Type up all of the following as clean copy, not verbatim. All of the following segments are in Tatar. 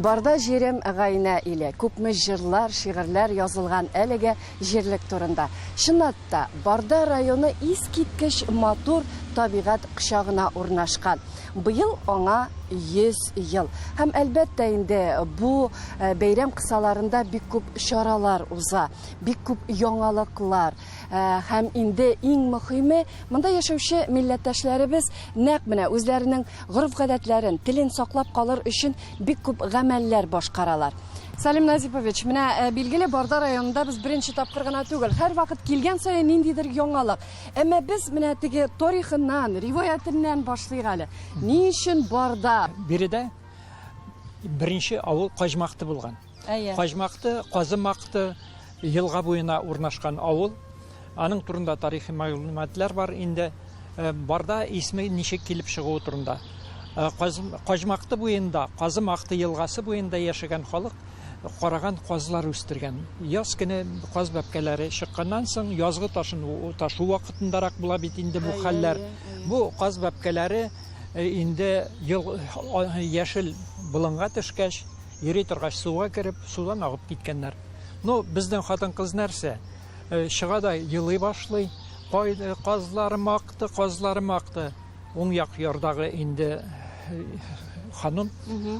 Барда җирем Гайнә иле. Күпме җырлар, шигырьләр язылган әлеге җирлек турында. Чынлап та, Барда районы искиткеч матур табигать кочагына урнашкан. Быел аңа 100 ел. Һәм, әлбәттә инде, бу э, бәйрәм кысаларында бик күп чаралар уза, бик күп яңалыклар. Э, һәм инде иң мөхиме, монда яшәүче милләттәшләребез нәкъ менә үзләренең гореф-гадәтләрен, телен саклап калыр өчен бик күп гамәлләр башкаралар. Сәлим Назипович, менә э, билгеле Барда районында без беренче тапкыр гына түгел. Һәрвакыт килгән саен ниндидер яңалык. Әмма без менә теге тарихыннан, риваятеннән башлыйк әле. Ни өчен Барда? Биредә беренче авыл Каҗмакты булган. Әйе. Каҗмакты, Казымакты елга буена урнашкан авыл. Аның турында тарихи мәгълүматлар бар инде. Э, Барда исме ничек килеп чыгуы турында. Э, Каҗмакты буенда, Казымакты елгасы буенда яшәгән халык караган казлар үстергән. Яз көне каз бәбкәләре чыкканнан соң, язгы ташын ташу вакытындарак була бит инде бу хәлләр. Бу каз бәбкәләре э, инде ел яшел болынга төшкәч, йөри торгач суга кереп, судан агып киткәннәр. Ну, безнең хатын-кыз нәрсә? Э, чыга да елый башлый. Кай, казларым акты, казларым акты. Уң як ярдагы инде э, ханум,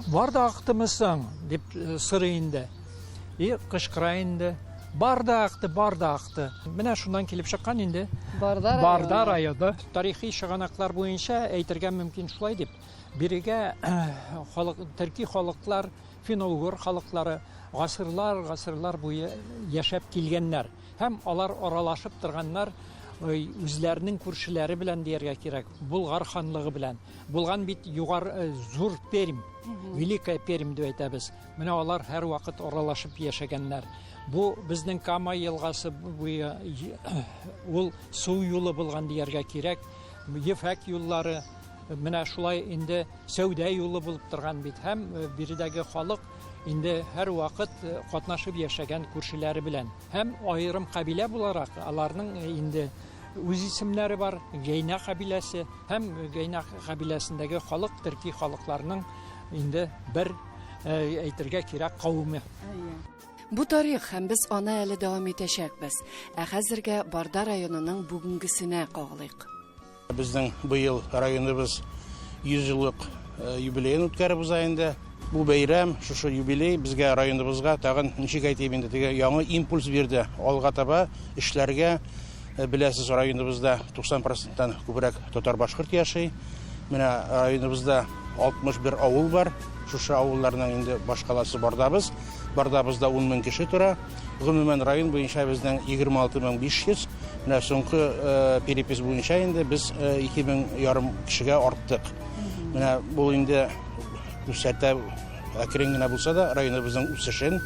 бар да актымы соң, дип э, сорый инде. И кычкыра инде. Бар да акты, бар да акты. Менә шуннан килеп чыккан инде. Барда районы. Барда районы. Тарихи чыганаклар буенча әйтергә мөмкин шулай дип. Бирегә халык, төрки халыклар, фино-угор халыклары гасырлар, гасырлар буе яшәп килгәннәр. Һәм алар аралашып торганнар үзләренең күршеләре белән дияргә кирәк, Булгар ханлыгы белән. Булган бит югар зур Пермь, Великая Пермь дип әйтәбез. Менә алар һәрвакыт аралашып яшәгәннәр. Бу безнең Кама елгасы буе ул су юлы булган дияргә кирәк. Ефәк юллары менә шулай инде сәүдә юлы булып торган бит. Һәм биредәге халык инде һәрвакыт катнашып яшәгән күршеләре белән. Һәм аерым кабилә буларак аларның инде үз исемнәре бар, Гәйнә кабиләсе һәм Гәйнә кабиләсендәге халык төрки халыкларның инде бер әйтергә кирәк кавеме. Бу тарих һәм без аны әле дәвам итәчәкбез. Ә хәзергә Барда районының бүгенгесенә кагылыйк. Безнең быел районыбыз 100 еллык э, юбилеен үткәреп уза инде. Бу бәйрәм, шушы юбилей безгә районыбызга тагын ничек әйтим инде, теге яңа импульс бирде. Алга таба эшләргә э, беләсез, районыбызда 90 проценттан күбрәк татар-башкорт яши. Менә районыбызда 61 авыл бар. Шушы авылларның инде башкаласы Бардабыз. Бардабызда 10 мең кеше тора. Гомумән район буенча безнең 26500. Менә соңгы э, перепись буенча инде без 2000 э, ярым кешегә арттык. Менә бу инде күрсәтә әкрен генә булса да районыбызның үсешен.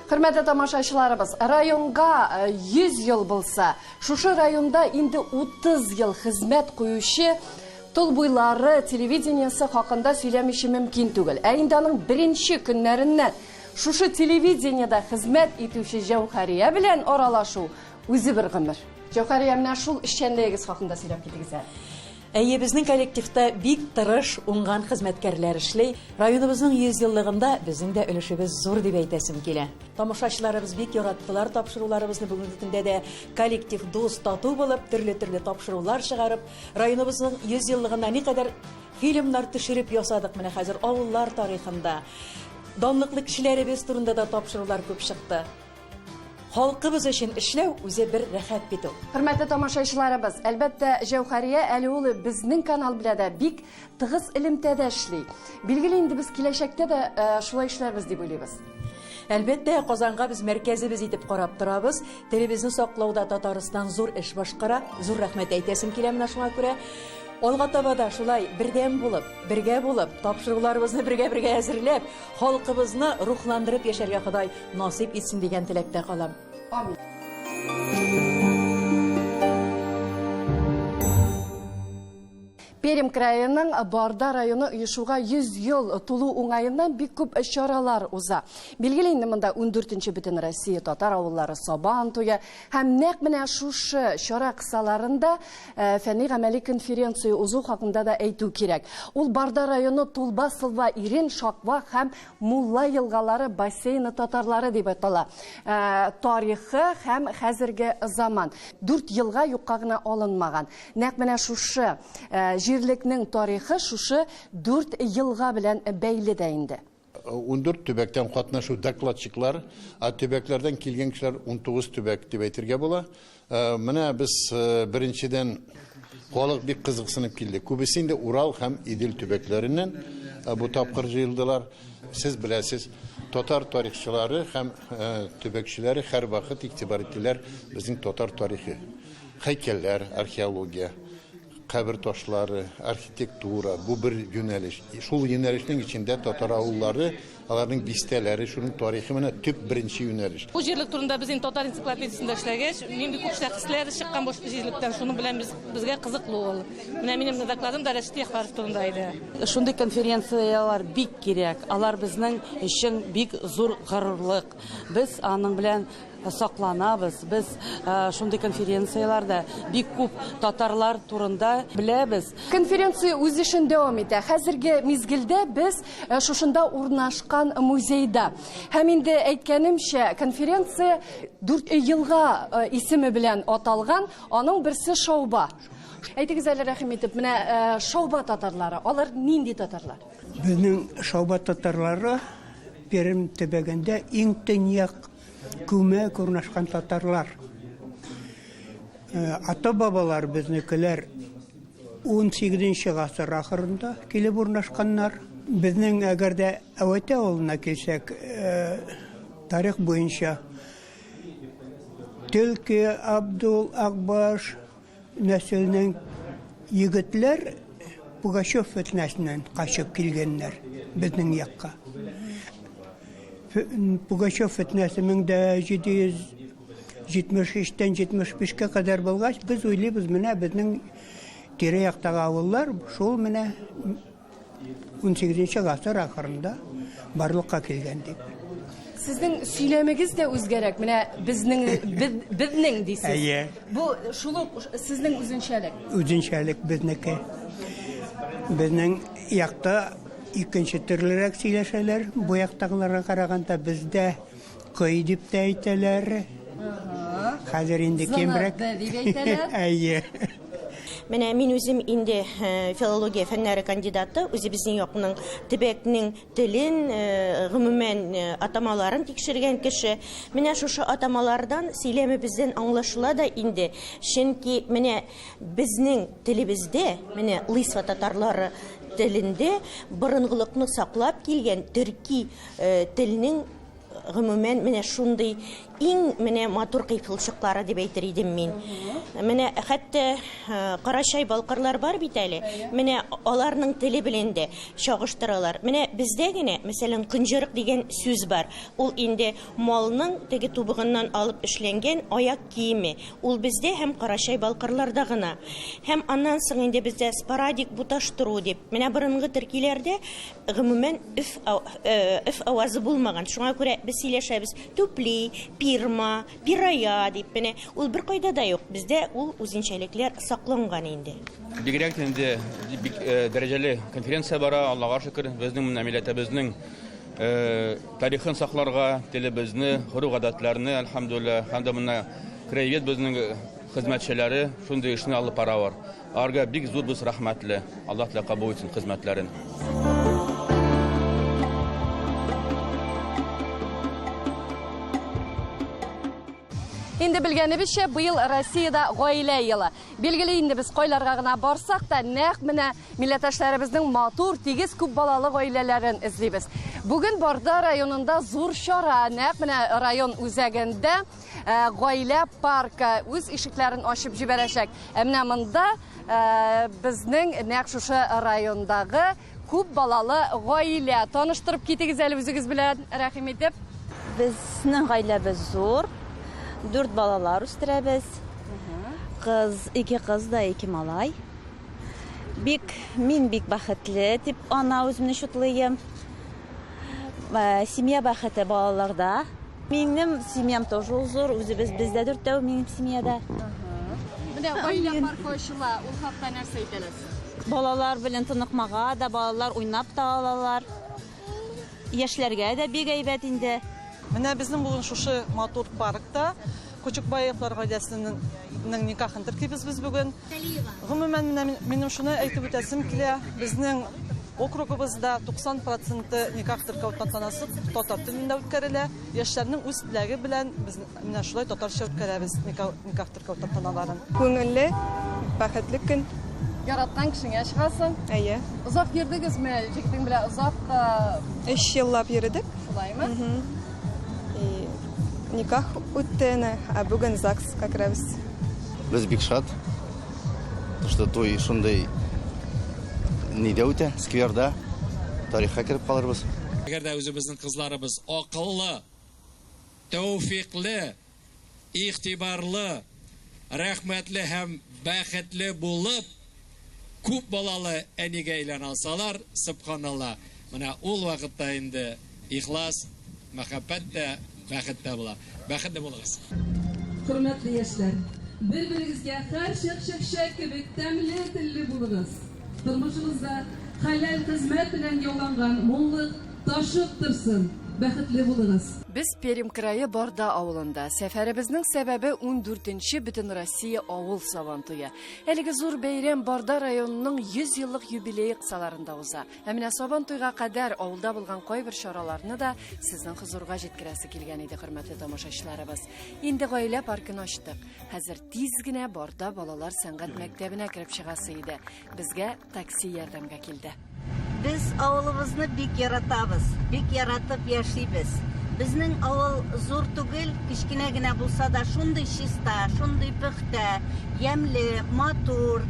Хөрмәтле тамашачыларыбыз, районга 100 э, ел булса, шушы районда инде 30 ел хезмәт куючы Тол буйлары телевидениесе хакында сөйләмичә мөмкин түгел. Ә инде аның беренче көннәреннән шушы телевидениедә хезмәт итүче Җәүһәрия белән аралашу үзе бер гомер. Җәүһәрия, менә шул эшчәнлегегез хакында сөйләп китегез әле. Әйе, безнең коллективта бик тырыш, уңган хезмәткәрләр эшли. Районыбызның 100 еллыгында безнең дә өлешебез зур дип әйтәсем килә. Тамашачыларыбыз бик яраттылар тапшыруларыбызны. Бүгенге көндә дә коллектив дус, тату булып, төрле-төрле тапшырулар чыгарып, Районыбызның 100 еллыгына никадәр фильмнар төшереп ясадык менә хәзер авыллар тарихында. Данлыклы кешеләребез турында да тапшырулар күп чыкты. Халкыбыз өчен эшләү үзе бер рәхәт бит ул. Хөрмәтле тамашачыларыбыз, әлбәттә, Җәүһәрия әле ул безнең канал белән дә бик тыгыз элемтәдә эшли. Билгеле инде без киләчәктә дә э, шулай эшләрбез дип уйлыйбыз. Әлбәттә, Казанга без мәркәзебез итеп карап торабыз. Телебезне саклауда Татарстан зур эш башкара. Зур рәхмәт әйтәсем килә менә шуңа күрә. Алга таба да шулай бердәм булып, бергә булып, тапшыруларыбызны бергә-бергә әзерләп, халкыбызны рухландырып яшәргә Ходай насыйп итсен дигән теләктә калам. Амин. Пермь краеның Барда районы оешуга 100 ел тулу уңаеннан бик күп чаралар уза. Билгеле инде монда 14нче бөтен Россия татар авыллары Сабан туе һәм нәкъ менә шушы чара кысаларында э, фәнни гамәли конференция узу хакында да әйтү кирәк. Ул Барда районы Тулба, Сылва, Ирен, Шаква һәм Мулла елгалары бассейны татарлары дип атала. Э, тарихы һәм хәзерге заман. Дүрт елга юкка гына алынмаган. Нәкъ менә шушы э, җирлекнең тарихы шушы дүрт елга белән бәйле дә инде. 14 төбәктән катнашу докладчиклар, ә төбәкләрдән килгән кешеләр 19 төбәк дип әйтергә була. Э, менә без э, беренчедән халык бик кызыксынып килде. Күбесе инде Урал һәм Идел төбәкләреннән э, бу тапкыр җыелдылар. Сез беләсез, татар тарихчылары һәм төбәкчеләре һәрвакыт игътибар иттеләр безнең татар тарихы. Һәйкәлләр, археология, кабер ташлары, архитектура, бу бер юнәлеш. Шул юнәлешнең эчендә татар авыллары, аларның бистәләре, шуның тарихы менә төп беренче юнәлеш. Бу җирлек турында без инде татар энциклопедиясендә эшләгәч, мин бик күп шәхесләр чыккан бу җирлектән, шуның белән без, безгә кызыклы ул. Менә минем докладым да Рәшит Яхваров турында иде. Шундый конференцияләр бик кирәк. Алар безнең өчен бик зур горурлык. Без аның белән сакланабыз. Без шундый конференцияләрдә бик күп татарлар турында беләбез. Конференция үз эшен дәвам итә. Хәзерге мизгелдә без шушында урнашкан музейда. Һәм инде әйткәнемчә, конференция дүрт елга исеме белән аталган, аның берсе Шауба. Әйтегез әле рәхим итеп, менә Шауба татарлары, алар нинди татарлар? Безнең Шауба татарлары Пермь төбәгендә иң төньяк күмәк урнашкан татарлар. Э, ата-бабалар безнекеләр 18 гасыр ахырында килеп урнашканнар. Безнең әгәр дә Әвәтә авылына килсәк, э, тарих буенча Төлке, Абдул, Акбаш нәселенең егетләр Пугачев фетнәсеннән качып килгәннәр безнең якка. Пугачев фетнәсе 1773-тән 75-кә кадәр булгач, без уйлыйбыз, менә безнең тирә-яктагы авыллар шул менә 18 гасыр ахырында барлыкка килгән дип. Сезнең сөйләмегез дә үзгәрәк. Менә безнең безнең дисез. Әйе. Бу шул ук сезнең үзенчәлек. Үзенчәлек безнеке. Безнең якта икенче төрлерәк сөйләшәләр. Бу яктагыларга караганда бездә кой дип тә әйтәләр. Хәзер инде кимрәк. дип әйтәләр. Әйе. Менә мин үзем инде э, филология фәннәре кандидаты, үзебезнең якның төбәкнең телен, э, гомумән э, атамаларын тикшергән кеше. Менә шушы атамалардан сөйләмебездән аңлашыла да инде. Чөнки менә безнең телебездә, менә Лысва татарлары телендә борынгылыкны саклап килгән төрки э, телнең гомумән менә шундый иң менә матур кыйпылчыклары дип әйтер идем мин. Менә хәтта э, карачай балкарлар бар бит әле. Менә аларның теле белән дә чагыштыралар. Менә бездә генә, мәсәлән, кынҗырык дигән сүз бар. Ул инде малның теге тубыгыннан алып эшләнгән аяк киеме. Ул бездә һәм карачай балкарларда гына. Һәм аннан соң инде бездә спорадик буташтыру дип. Менә борынгы төркиләрдә гомумән өф, э, өф авазы булмаган. Шуңа күрә без сөйләшәбез тупли, пирма, пирая дип. Менә ул бер кайда да юк. Бездә ул үзенчәлекләр сакланган инде. Бигрәк тә инде бик э, дәрәҗәле конференция бара, Аллага шөкер, безнең менә милләтебезнең э, тарихын сакларга, телебезне, гореф-гадәтләрне, әлхәмдүлилләһ, һәм дә менә краевед безнең хезмәтчеләре шундый эшне алып баралар. Аларга бик зур без рәхмәтле. Аллаһ Тәгалә кабул итсен хезмәтләрен. Инде белгәнебезчә, быел Россиядә гаилә елы. Билгеле инде без кайларга гына барсак та, нәкъ менә милләттәшләребезнең матур, тигез күп балалы гаиләләрен эзлибез. Бүген Барда районында зур чара, нәкъ менә район үзәгендә э, гаилә паркы үз ишекләрен ачып җибәрәчәк. Ә менә монда э, безнең нәкъ шушы райондагы күп балалы гаилә. Таныштырып китегез әле үзегез белән, рәхим итеп. Безнең гаиләбез зур. Дүрт балалар үстерәбез. Кыз, ике кыз да, ике малай. Бик, мин бик бәхетле дип ана үземне чутлыйм. Семья бәхете балаларда. Минем семьям тоже ул зур, үзебез без дә дүртәү минем семьяда. Менә гаилә паркы ачыла, ул хакта нәрсә әйтә аласыз? Балалар белән тыныкмага да, балалар уйнап та алалар. Яшьләргә дә бик әйбәт инде. Менә безнең бүген шушы матур паркта Кучукбаевлар гаиләсенең никахын теркибез без бүген. Гомумән, менә минем шуны әйтеп үтәсем килә, безнең округыбызда 90 проценты никах теркәү тантанасы татар телендә үткәрелә. Яшьләрнең үз теләге белән без менә шулай татарча үткәрәбез никах теркәү тантаналарын. Күңелле, бәхетле көн. Яраткан кешеңә чыгасың. Әйе. Озак йөрдегезме җегетең белән? Озак? Өч еллап йөрдек. Шулаймы? И никах үтте әнә, ә бүген ЗАГСка керәбез. Без бик шат, что туй шундый нидә үтә, скверда, тарихка кереп калырбыз. Әгәр дә үзебезнең кызларыбыз акыллы, тәүфикле, игътибарлы, рәхмәтле һәм бәхетле булып, күп балалы әнигә әйләнә алсалар, сөбханалла, менә ул вакытта инде ихлас мәхәббәт тә, бәхет тә була. Бәхетле булыгыз. Хөрмәтле яшьләр, бер-берегезгә һәрчак чәкчәк кебек тәмле телле булыгыз. Тормышыгызда хәләл хезмәт белән яуланган муллык ташып торсын! Бәхетле булыгыз! Без Пермь крае Барда авылында. Сәфәребезнең сәбәбе ундүртенче Бөтенроссия авыл Сабантуе. Әлеге зур бәйрәм Барда районының 100 еллык юбилее кысаларында уза. Ә менә Сабантуйга кадәр авылда булган кайбер чараларны да сезнең хозурга җиткерәсе килгән иде, хөрмәтле тамашачыларыбыз. Инде гаилә паркын ачтык. Хәзер тиз генә Барда балалар сәнгать мәктәбенә кереп чыгасы иде. Безгә такси ярдәмгә килде. Без авылыбызны бик яратабыз, бик яратып яшибез. Безнең авыл зур түгел, кечкенә генә булса да, шундый чиста, шундый пөхтә, ямьле, матур.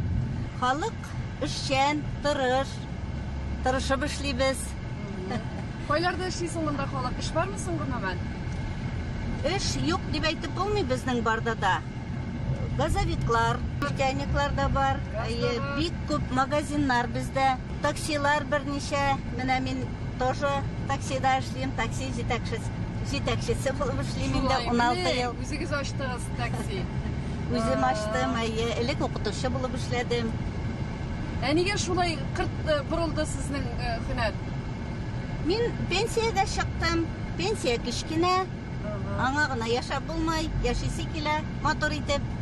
Халык эшчән, тырыш, тырышып эшлибез. Кайларда эшли соң монда халык? Эш бармы соң гомумән? Эш юк дип әйтеп булмый безнең Бардада. Газовиклар, нефтяниклар да бар. Әйе, бик күп магазиннар бездә. Таксилар берничә. Менә мин тоже таксида эшлим, такси җитәкчесе, җитәкчесе булып эшлим инде 16 ел. Үзегез ачтыгыз такси? Үзем ачтым, әйе. Элек укытучы булып эшләдем. Ә нигә шулай кырт борылды сезнең һөнәр? Мин пенсиягә чыктым. Пенсия кечкенә. Аңа гына яшәп булмай, яшисе килә матур итеп.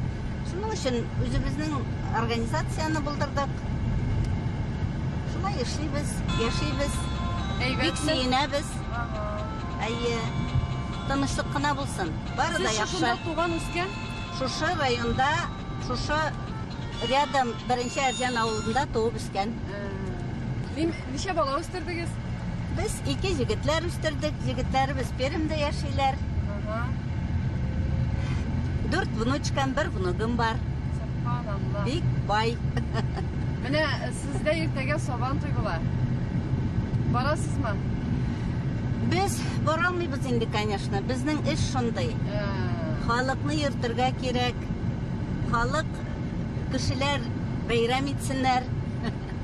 Шуның өчен үзебезнең организацияне булдырдык. Шулай эшлибез, яшибез. Бик сөенәбез. Әйе. Тынычлык кына булсын. Бары да яхшы. Сез шушында туган үскән? Шушы районда, шушы рядом Беренче Әрҗән авылында туып үскән. Ничә бала үстердегез? Без ике җегетләр үстердек. Җегетләребез Пермьдә яшиләр. Дүрт внучкам, бер внугым бар. Сөбханалла. Бик бай. Менә сездә иртәгә Сабан туй була. Барасызмы? Без бара алмыйбыз инде, конечно. Безнең эш шундый. Халыкны йөртергә кирәк. Халык, кешеләр бәйрәм итсеннәр.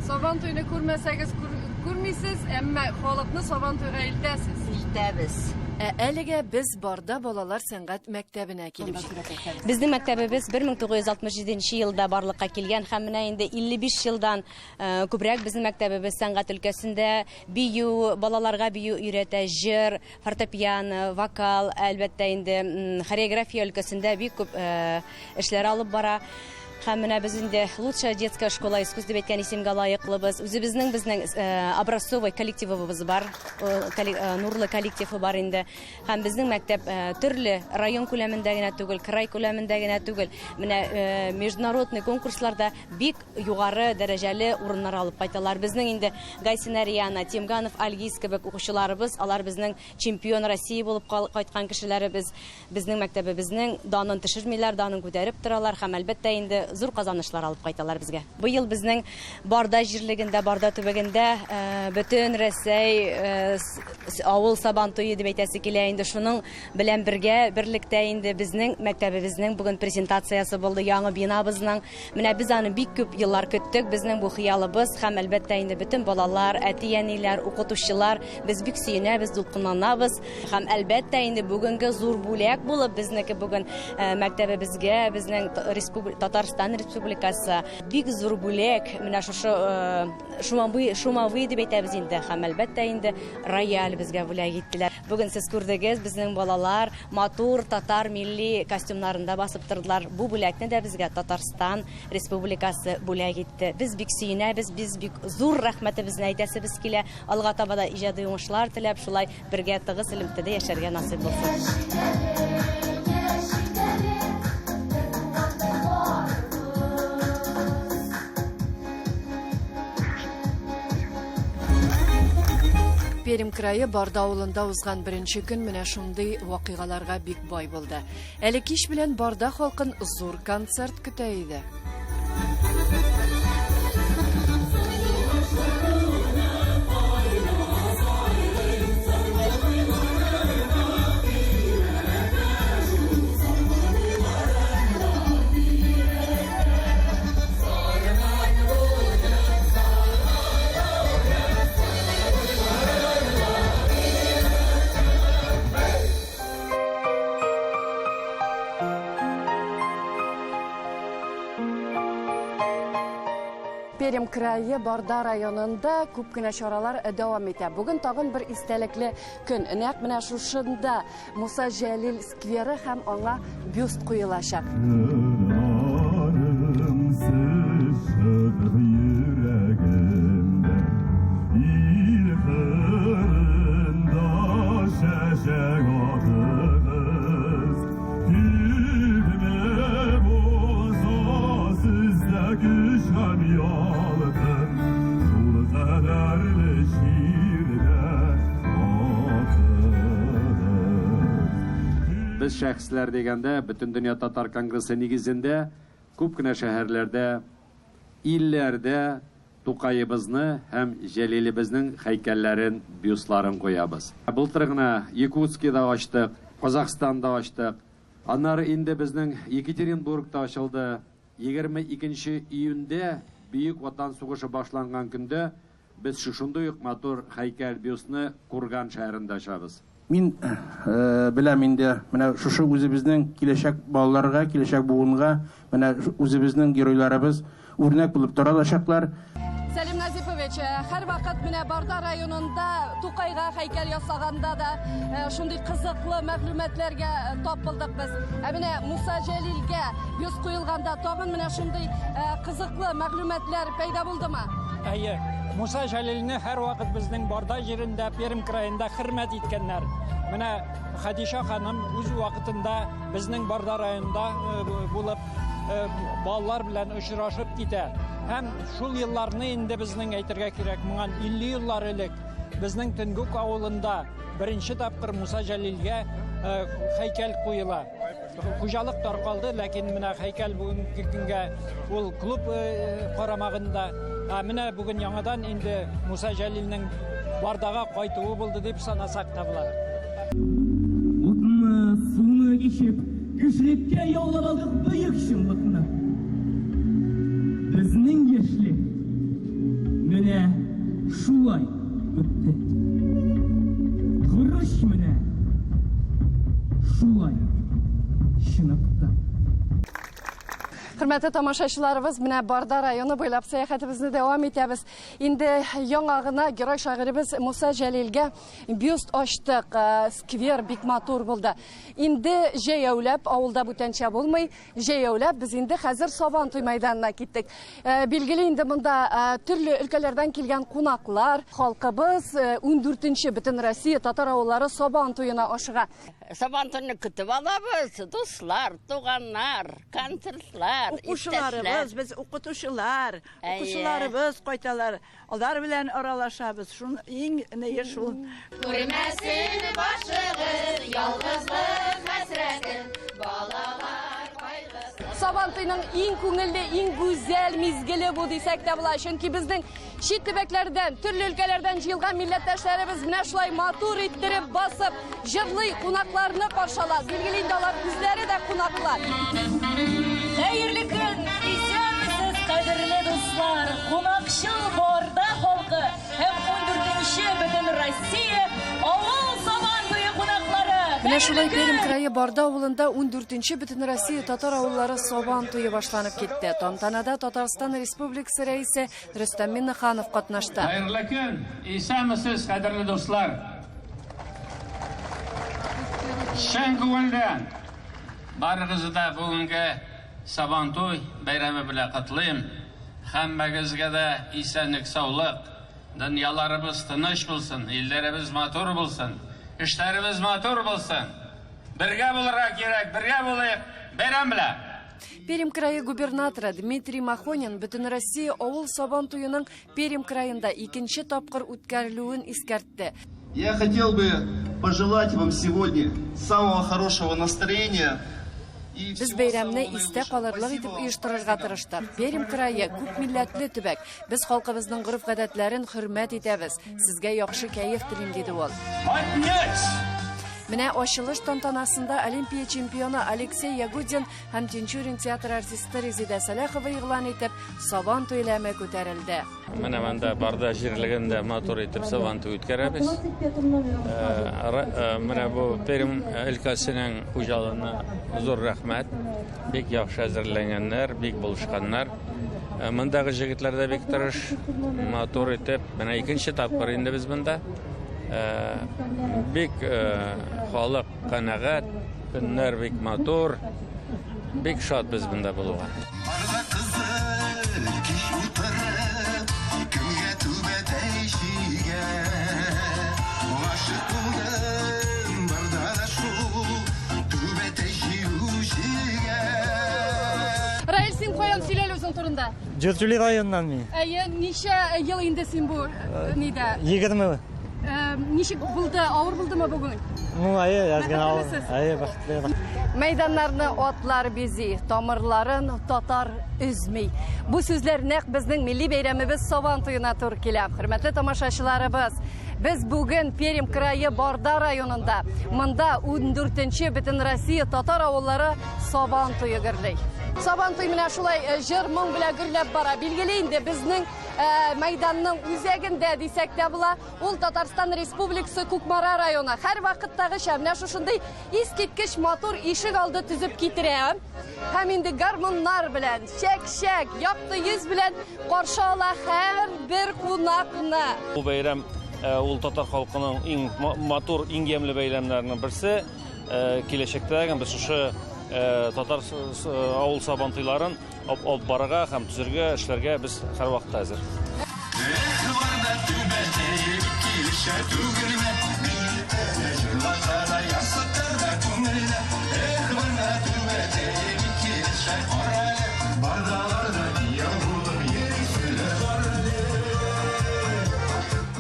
Сабан туйны күрмәсәгез, күрмисез, әмма халыкны Сабан туйга илтәсез. Илтәбез. Ә әлегә без Барда балалар сәнгать мәктәбенә килеп җиттек. Безнең мәктәбебез 1967 елда барлыкка килгән һәм менә инде 55 елдан күбрәк безнең мәктәбебез сәнгать өлкәсендә бию, балаларга бию өйрәтә, җыр, фортепиано, вокал, әлбәттә инде хореография өлкәсендә бик күп эшләр алып бара. Һәм менә без инде лучшая детская школа искусств дип әйткән исемгә лаеклыбыз. Үзебезнең безнең образцовый коллективыбыз бар, нурлы коллективы бар инде. Һәм безнең мәктәп төрле район күләмендә генә түгел, край күләмендә генә түгел, менә международный конкурсларда бик югары дәрәҗәле урыннар алып кайталар. Безнең инде Гайсина Риана, Тимганов Альгиз кебек укучыларыбыз, алар безнең чемпион России булып кайткан кешеләребез. Безнең мәктәбебезнең данын төшермиләр, данын күтәреп торалар һәм әлбәттә инде зур казанышлар алып кайталар безгә. Быел безнең Барда җирлегендә, Барда төбәгендә бөтен Рәсәй авыл сабан туе дип әйтәсе килә инде. Шуның белән бергә, берлектә инде безнең мәктәбебезнең бүген презентациясе булды, яңа бинабызның. Менә без аны бик күп еллар көттек, безнең бу хыялыбыз һәм әлбәттә инде бөтен балалар, әти-әниләр, укытучылар, без бик сөенәбез, дулкынланабыз. Һәм әлбәттә инде бүгенге зур бүләк булып безнеке бүген мәктәбебезгә, безнең Татарстан Республикасы бик зур бүләк, менә шушы шумовый, шумовый дип әйтәбез инде, һәм әлбәттә инде рояль безгә бүләк иттеләр. Бүген сез күрдегез, безнең балалар матур татар милли костюмнарында басып тордылар. Бу бүләкне дә безгә Татарстан Республикасы бүләк итте. Без бик сөенәбез, без бик зур рәхмәтебезне әйтәсебез килә. Алга таба да иҗади уңышлар теләп, шулай бергә тыгыз элемтәдә яшәргә насыйп булсын. Пермь крае Барда авылында узган беренче көн менә шундый вакыйгаларга бик бай булды. Әле кич белән Барда халкын зур концерт көтә иде. Пермь крае Барда районында күп кенә чаралар дәвам итә. Бүген тагын бер истәлекле көн. Нәкъ менә шушында Муса Җәлил скверы һәм аңа бюст куелачак. Без шәхесләр дигәндә, Бөтендөнья татар конгрессы нигезендә күп кенә шәһәрләрдә, илләрдә Тукаебызны һәм Җәлилебезнең һәйкәлләрен, бюстларын куябыз. Былтыр гына Якутскида ачтык, Казахстанда ачтык. Аннары инде безнең Екатеринбургта ачылды. 22 нче июньдә, Бөек Ватан сугышы башланган көндә, без шушындый ук матур һәйкәл-бюстны Курган шәһәрендә ачабыз. Мин беләм инде, менә шушы үзебезнең киләчәк балаларга, киләчәк буынга, менә үзебезнең геройларыбыз үрнәк булып тора алачаклар. Сәлим Назипович, һәрвакыт менә Барда районында Тукайга һәйкәл ясаганда да шундый кызыклы мәгълүматларга тап булдык без. Ә менә Муса Җәлилгә бюст куелганда тагын менә шундый кызыклы мәгълүматлар пәйда булдымы? Әйе, Муса Җәлилне һәрвакыт безнең Барда җирендә, Пермь краенда хөрмәт иткәннәр. Менә Хәдичә ханым үз вакытында безнең Барда районында булып, балалар белән очрашып китә. Һәм шул елларны инде безнең әйтергә кирәк, моңа 50 еллар элек безнең Төнгүк авылында беренче тапкыр Муса Җәлилгә һәйкәл куела. Хуҗалык таркалды, ләкин менә һәйкәл бүгенге көнгә ул клуб карамагында. Ә менә бүген яңадан инде Муса Җәлилнең Бардага кайтуы булды дип санасак та була. Утны, суны кичеп, кешелеккә яулап алдык бөек чынлыкны. Безнең яшьлек менә шулай үтте. Корыч менә шулай чыныкты. Хөрмәтле тамашачыларыбыз, менә Барда районы буйлап сәяхәтебезне дәвам итәбез. Инде яңа гына герой шагыйребез Муса Җәлилгә бюст ачтык. Сквер бик матур булды. Инде җәяүләп авылда бүтәнчә булмый. Җәяүләп без инде хәзер Сабан туй мәйданына киттек. Билгеле инде монда төрле өлкәләрдән килгән кунаклар, халкыбыз 14-нче Бөтенроссия татар авыллары Сабан туена ашыга. Сабан туйны көтеп алабыз, дуслар, туганнар, концертлар, Укучыларыбыз, без укытучылар, укучыларыбыз кайталар. Алар белән аралашабыз. Шун иң нее шул. Күрмәсен башыгыз ялгызлык хәсрәтен, балалар кайгысын. Сабантуйның иң күңелле, иң гүзәл мизгеле бу дисәк тә була. Чөнки безнең чит төбәкләрдән, төрле өлкәләрдән җыелган милләттәшләребез менә шулай матур иттереп басып, җырлый, кунакларны каршы ала. Билгеле инде алар үзләре дә кунаклар. Хәерле көн! Исәнмесез, кадерле дуслар, кунакчыл Барда халкы һәм ундүртенче Бөтенроссия авыл Сабан туе кунаклары! Менә шулай Пермь крае Барда авылында ундүртенче Бөтенроссия татар авыллары Сабан туе башланып китте. Тантанада Татарстан Республикасы Рәисе Рөстәм Миңнеханов катнашты. Хәерле көн! Исәнмесез, кадерле дуслар! Чын күңелдән барыгызны да бүгенге Сабантуй бәйрәме белән котлыйм. Һәммәгезгә дә исәнлек-саулык, дөньяларыбыз тыныч булсын, илләребез матур булсын, эшләребез матур булсын. Бергә булырга кирәк, бергә булыйк, бәйрәм белән! Пермь крае губернаторы Дмитрий Махонин Бөтенроссия авыл Сабан туеның Пермь краенда икенче тапкыр үткәрелүен искәртте. Я хотел бы пожелать вам сегодня самого хорошего настроения. Без бәйрәмне истә калырлык итеп оештырырга тырыштык. Пермь крае күп милләтле төбәк. Без халкыбызның гореф-гадәтләрен хөрмәт итәбез. Сезгә яхшы кәеф телим, диде ул. Менә ачылыш тантанасында Олимпия чемпионы Алексей Ягудин һәм Тинчурин театры артисты Резеда Сәләхова игълан итеп, Сабан туйләме күтәрелде. Менә монда Барда җирлегендә матур итеп Сабан туй үткәрәбез. Э, э, менә бу Пермь өлкәсенең хуҗалыгына зур рәхмәт. Бик яхшы әзерләнгәннәр, бик булышканнар. Э, мондагы җегетләр дә бик тырыш, матур итеп. Менә икенче тапкыр инде без монда. Бик халык канәгать, көннәр бик матур. Бик шат без монда булуга. Раил, син каян сөйлә әле үзең турында? Дюртюли районыннан мин. Әйе, ничә ел инде син бу э, нидә? 20. Э, ничек булды, авыр булдымы бүген? Ну, әйе, әз генә авыр. Әйе, бәхетле. Мәйданнарны атлар бизи, тамырларын татар өзми. Бу сүзләр нәкъ безнең милли бәйрәмебез Сабан туена туры килә. Хөрмәтле тамашачыларыбыз, без бүген Пермь крае Барда районында. Монда 14-нче Бөтенроссия татар авыллары Сабан туе гөрли. Сабан туй менә шулай э, җыр-моң белән гөрләп бара. Билгеле инде безнең э, мәйданның үзәгендә дисәк тә була. Ул Татарстан Республикасы Кукмара районы. Һәр вакыттагыча менә шушындый искиткеч матур ишек алды төзеп китерә. Һәм инде гармуннар белән, чәк-чәк, якты йөз белән каршы ала һәрбер кунакны. Бу бәйрәм э, ул татар халкының иң матур, иң ямьле бәйрәмнәренең берсе. Киләчәктә без шушы татар авыл сабантуйларын алып барырга һәм төзергә, эшләргә без һәрвакытта әзер. Эх, барда түбәтәе килешә түгелме? Милләтенә җырласа да, ярсытыр да күңелне. Эх, барда түбәтәе килешә, карале, бардаларда кияү булып йөриселәр бар әле.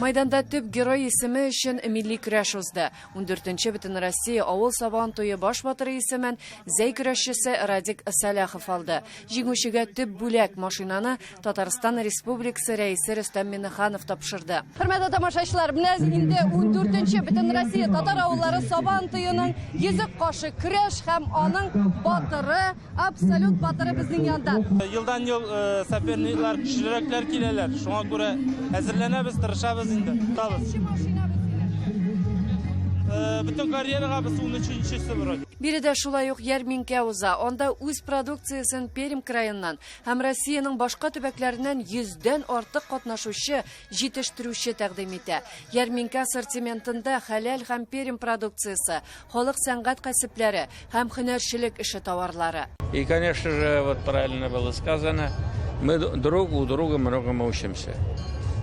Майданда төп герой исеме өчен милли көрәш узды. Ундүртенче Бөтенроссия авыл Сабан туе баш батыры исемен Зәй көрәшчесе Радик Сәлахов алды. Җиңүчегә төп бүләк, машинаны Татарстан Республикасы Рәисе Рөстәм Миңнеханов тапшырды. Хөрмәтле тамашачылар, менә инде ундүртенче Бөтенроссия татар авыллары Сабан туеның йөзек кашы көрәш һәм аның батыры, абсолют батыры безнең янда. Елдан-ел соперниклар көчлерәкләр киләләр. Шуңа күрә әзерләнәбез, тырышабыз инде. Табыз. Бөтен карьерага без 13-нчесе вроде. Биредә шулай ук ярминкә уза. Анда үз продукциясен Пермь краеннан һәм Россиянең башка төбәкләреннән йөздән артык катнашучы җитештерүче тәкъдим итә. Ярминкә ассортиментында хәләл һәм Пермь продукциясе, халык сәнгать кәсепләре һәм һөнәрчелек эше товарлары. И, конечно же, вот правильно было сказано, мы друг у друга многому учимся.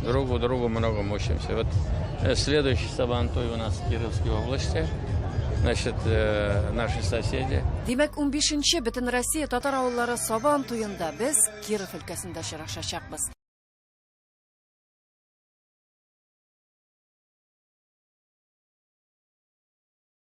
Друг у друга многому учимся. Вот э, следующий Сабантуй у нас в Кировской области. Значит, э, наши соседи. Димәк, 15-нче Бөтенроссия татар авыллары Сабан туенда без Киров өлкәсендә очрашачакбыз.